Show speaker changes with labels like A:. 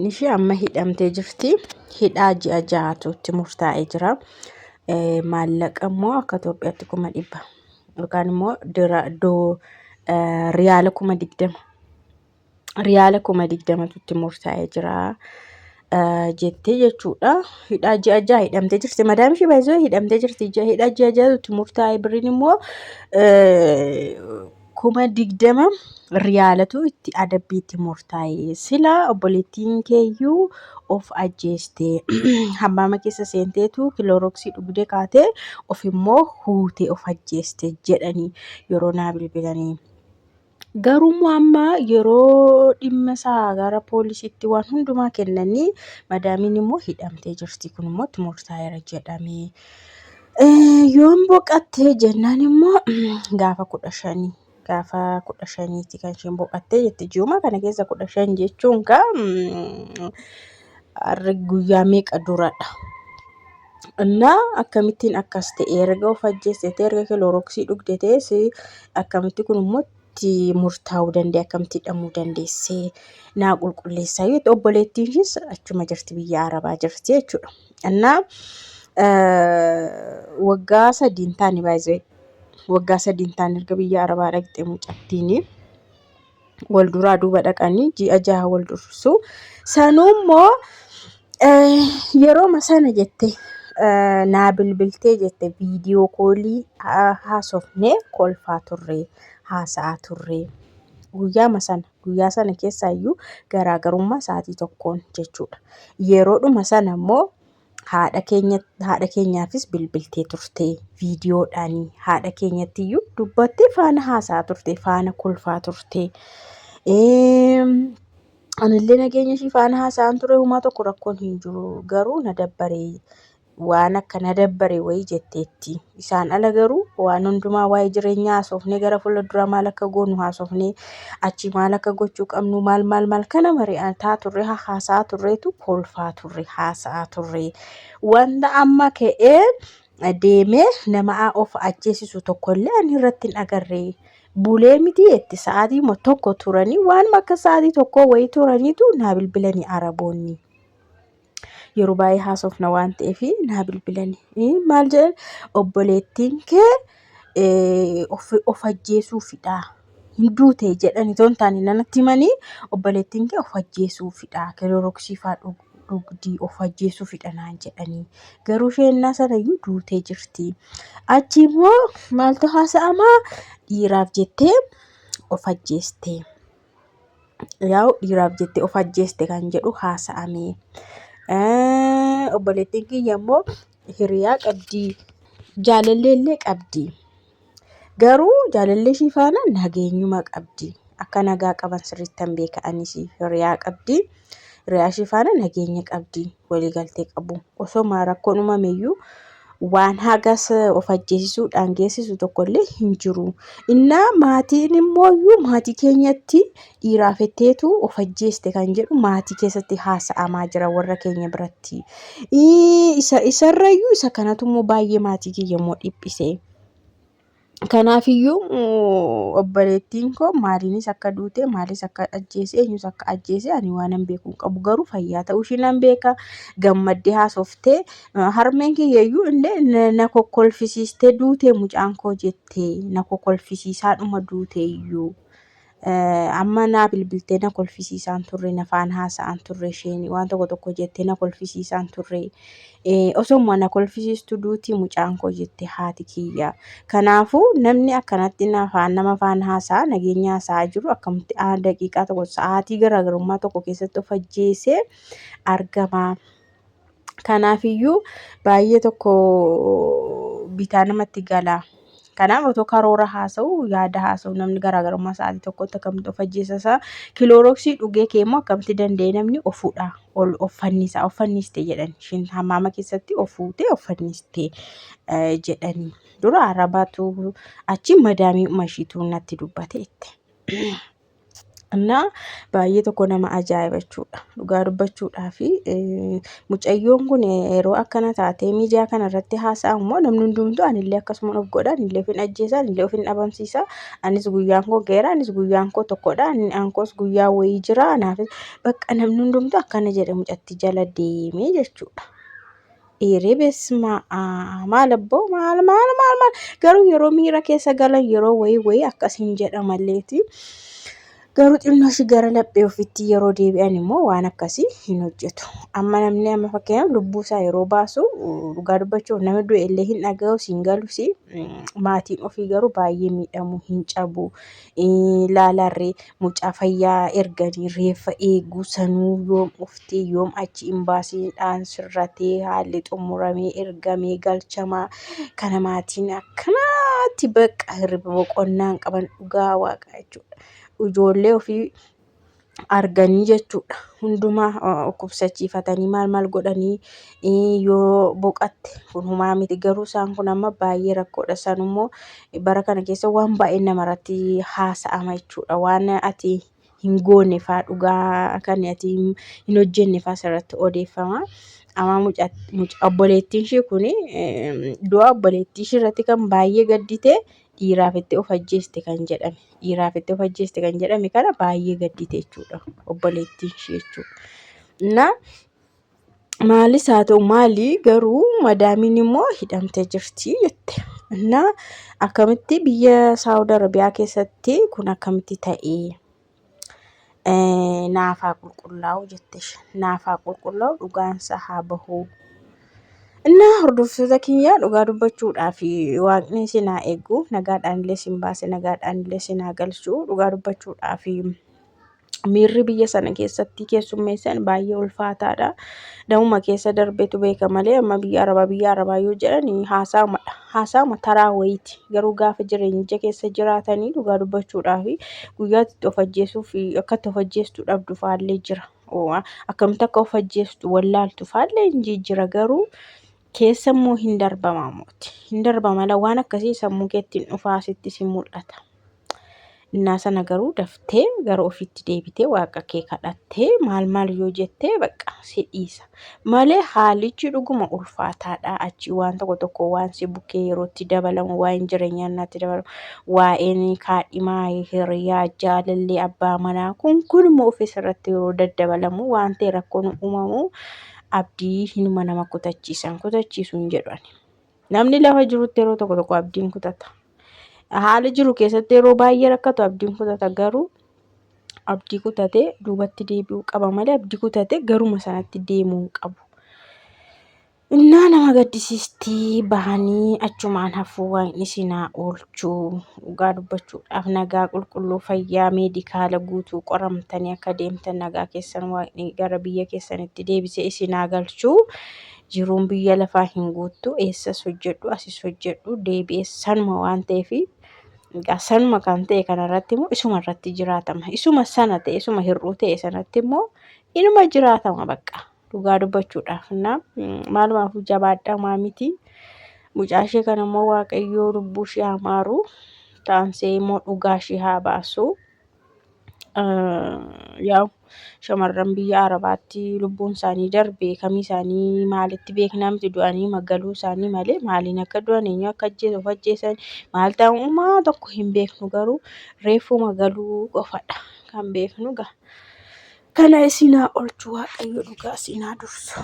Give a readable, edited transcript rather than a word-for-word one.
A: Ishee amma hidhamtee jirti. Hidhaa ji'a ja'atu itti murtaa'ee jira. Maallaqa immoo akka Itoophiyaatti 100,000 yookaan immoo riyaala 20,000 riyaala 20,000tu itti murtaa'ee jira jettee jechuudha. Hidhaa ji'a ja'a hidhamtee jirti. Madaam ishee baay'isoo hidhamtee jirti. Hidhaa ji'a ja'atu itti murtaa'e birriin immoo 20,000 riyaalatu itti adabbii itti murtaa'e. Sila obboleettiin keeyyuu of ajjeeste. Hammaama keessa seenteetu kilooroksii dhugdee kaatee of immoo huutee of ajjeeste jedhanii yeroo naa bilbilanii. Garuu immoo amma yeroo dhimma isaa gara poolisiitti waan hundumaa kennanii madaamiin immoo hidhamtee jirti. Kun immoo itti murtaa'eera jedhame. Yoom boqatte jennaan immoo gaafa 15 gaafa 15ti kan isheen boqatte jetti. Ji'uma kana keessa 15 jechuun kaa har'a guyyaa meeqa duradha. Innaa akkamittiin akkas ta'e erga of ajjeeste ta'e erga kilooroksii dhugde ta'es akkamitti kun immoo itti murtaa'uu danda'e akkamitti hidhamuu dandeesse naa qulqulleessaa yoo ta'e obboleettiin ishees achuma jirti biyya arabaa jirti jechuudha. Innaa waggaa sadii hin taane baay'ee waggaa sadii hin taane erga biyya arabaa dhaqxe mucattiin wal duraa duuba dhaqanii ji'a jaha wal dursu. Sanuu immoo yerooma sana jette naa bilbiltee jette viidiyoo koolii haasofnee kolfaa turre haasa'aa turre guyyaama sana guyyaa sana keessaayyuu garaagarummaa sa'aatii tokkoon jechuudha. Yeroodhuma sana immoo haadha keenya haadha keenyaafis bilbiltee turte viidiyoodhaan haadha keenyatti iyyuu dubbattee faana haasa'aa turte faana kolfaa turte. Anillee nageenya ishii faana haasa'aan ture humaa tokko rakkoon hin jiru garuu na dabbaree waan akka na dabbare wayii jetteetti. Isaan ala garuu waan hundumaa waa'ee jireenyaa haasofnee gara fuula duraa maal akka goonu haasofnee achi maal akka gochuu qabnu maal maal maal kana mari'ataa turre haasa'aa turreetu kolfaa turre haasa'aa turre. Wanta amma ka'ee deemee nama of ajjeesisu tokkollee ani irratti hin agarre. Bulee miti jetti sa'aatii tokko turanii waanuma akka sa'aatii tokkoo wayii turaniitu naa bilbilanii araboonni. Yeroo baay'ee haasofna waan ta'eef naa bilbilani. Maal jedhan obboleettiin kee of ajjeesuufidha. Hin duute jedhani otoo hin taane nanatti himanii obboleettiin kee of ajjeesuufidha. Kilooroksii fa'aa dhugdii of ajjeesuufidha naan jedhanii. Garuu isheen innaa sanayyuu duutee jirti. Achi immoo maaltu haasa'amaa dhiiraaf jettee of ajjeeste. Yaa'u dhiiraaf jettee of ajjeeste kan jedhu haasa'ame. Obboleettiin kiyya immoo hiriyaa qabdi. Jaalallee illee qabdi. Garuu jaalallee ishii faana nageenyuma qabdi. Akka nagaa qaban sirriittan beeka anis hiriyaa qabdi. Hiriyaa ishii faana nageenya qabdi. Waliigaltee qabu. Osoma rakkoon uumameyyuu waan hagas of ajjeesisuudhaan geessisu tokkollee hin jiru. Innaa maatiin immooyyuu maatii keenyatti dhiiraaf jetteetu of ajjeeste kan jedhu maatii keessatti haasa'amaa jira warra keenya biratti. Isa isarrayyuu isa kanatu immoo baay'ee maatii kiyya immoo dhiphise. Kanaafiyyuu obboleettiin koo maaliinis akka duute maalis akka ajjeese eenyus akka ajjeese ani waanan beeku hin qabu garuu fayyaa ta'uu ishii nan beeka gammaddee haasoftee harmeen kiyyayyuu illee na kokkolfisiistee duute mucaan koo jettee na kokkolfisiisaadhuma duute iyyuu. Amma naa bilbiltee na kolfisiisaan turre na faana haasa'aan turre isheen waan tokko tokko jettee na kolfisiisaan turre osoo na kolfisiistu duuti mucaan koo jette haati kiyya. Kanaafuu namni akkanatti na faan nama faana haasa'aa nageenya haasa'aa jiru akkamitti daqiiqaa tokko sa'aatii garaagarummaa tokko keessatti of ajjeesee argama. Kanaafiyyuu baay'ee tokko bitaa namatti gala. Kanaaf otoo karoora haasa'u yaada haasa'u namni garaagarummaa sa'aatii tokkotti akkamitti of ajjeesa isaa kiloorooksii dhugee kee immoo akkamitti danda'e namni of fuudha ol of fannisa of fanniste jedhan ishiin hamaama keessatti of fuutee of fanniste jedhanii dura arabaatu achi madaamii ishiitu natti dubbate itti. Innaa baay'ee tokko nama ajaa'iba jechuudha. Dhugaa dubbachuudhaa fi mucayyoon kun yeroo akkana taatee miidiyaa kana irratti haasa'amu immoo namni hundumtuu anillee akkasuma of godha, anillee of hin ajjeesa, anillee of hin dhabamsiisa, anis guyyaan koo ga'eera, anis guyyaan koo tokkodha, ankoos guyyaa wayii jira, anaafis bakka namni hundumtuu akkana jedhe mucatti jala deemee jechuudha. Eeree beesmaa maal abboo maal maal maal maal garuu yeroo miira keessa galan yeroo wayii wayii akkas hin jedhamalleeti. Garuu xinnoo ishii gara laphee ofiitti yeroo deebi'an immoo waan akkasii hin hojjetu. Amma namni amma fakkeenyaaf lubbuu isaa yeroo baasu dhugaa dubbachuuf nama du'e illee hin dhaga'us hin galus maatiin ofii garuu baay'ee miidhamu hin cabu. Laalaarree mucaa fayyaa erganii reeffa eeguu sanuu yoom dhufti yoom achi imbaasiidhaan sirratee haalli xumuramee ergamee galchamaa kana maatiin akkanaatti bakka hirriba boqonnaa hin qaban dhugaa waaqaa jechuudha. Ijoollee ofii arganii jechuudha. Hundumaa dhukkubsachiifatanii maal maal godhanii yoo boqatte kun humaa miti garuu isaan kun amma baay'ee rakkoodha. Sanummoo bara kana keessa waan baay'ee namarratti haasa'ama jechuudha. Waan ati hin goone faa dhugaa kan ati hin hojjenne faa sirratti odeeffama. Amma mucaa obboleettiin ishii kun du'a obboleettii ishii irratti kan baay'ee gaddite dhiiraaf itti of ajjeeste kan jedhame. Dhiiraaf itti of ajjeeste kan jedhame kana baay'ee gaddite jechuudha obboleettiin ishee jechuudha. Na maalis haa ta'u maali garuu madaamiin immoo hidhamtee jirti jette. Na akkamitti biyya Saawud Arabiyaa keessatti kun akkamitti ta'ee? Naaf haa qulqullaa'u jette isheen. Naaf haa qulqullaa'u dhugaansa haa bahu. Innaa hordoftoota kiyya dhugaa dubbachuudhaaf waaqni isin haa eegu nagaadhaan illee isin baase nagaadhaan illee isin haa galchu dhugaa dubbachuudhaaf miirri biyya sana keessatti keessummeessan baay'ee ulfaataadha. Namuma keessa darbetu beeka malee amma biyya arabaa biyya arabaa yoo jedhan haasa'amadha. Haasa'ama taraa wayiiti. Garuu gaafa jireenyicha keessa jiraatanii dhugaa dubbachuudhaaf guyyaatti itti of ajjeesuuf akka itti of ajjeestu dhabdu faallee jira. Akkamitti akka of ajjeestu wallaaltu faallee hin jijjiira garuu keessa immoo hin darbama mooti. Hin darbama waan akkasii sammuu keetti hin dhufaa sitti si mul'ata. Innaa sana garuu daftee gara ofiitti deebitee waaqa kee kadhattee maal maal yoo jettee bakka si dhiisa. Malee haalichi dhuguma ulfaataadha. Achi waan tokko tokko waan si bukkee yerootti dabalamu waa'een jireenyaa naatti dabalamu waa'een kaadhimaa hiriyaa jaalallee abbaa manaa kun kun immoo ofiis irratti yeroo daddabalamu waan ta'e rakkoon uumamu abdii hinuma nama kutachiisan kutachiisu hin jedhu ani. Namni lafa jirutti yeroo tokko tokko abdiin kutata. Haala jiru keessatti yeroo baay'ee rakkatu abdiin kutata garuu abdii kutatee duubatti deebi'uu qaba malee abdii kutatee garuma sanatti deemuu hin qabu. Innaa nama gaddisiisti bahanii achumaan hafuu waaqni isin haa oolchu. Dhugaa dubbachuudhaaf nagaa qulqulluu fayyaa meedikaala guutuu qoramtanii akka deemtan nagaa keessan waaqni gara biyya keessanitti deebisee isin haa galchu. Jiruun biyya lafaa hin guuttu eessas hojjedhu asis hojjedhu deebi'ee sanuma waan ta'eef egaa sanuma kan ta'e kanarratti immoo isuma irratti jiraatama. Isuma sana ta'e isuma hir'uu ta'e sanatti immoo inuma jiraatama bakka dhugaa dubbachuudhaaf na maalumaafuu jabaadhaa maa miti. Mucaa ishee kana immoo waaqayyoo lubbuu ishee haa maaru taansee immoo dhugaa ishee haa baasu. Yaa'u shamarran biyya Arabaatti lubbuun isaanii darbe kamii isaanii maalitti beeknaa miti du'anii magaluu isaanii malee maaliin akka du'an eenyu akka ajjeese of ajjeesan maal ta'an uumaa tokko hin beeknu garuu reeffuma galuu qofadha kan beeknu gaa. Kana isin haa oolchu waaqayyo dhugaa isin haa dursu.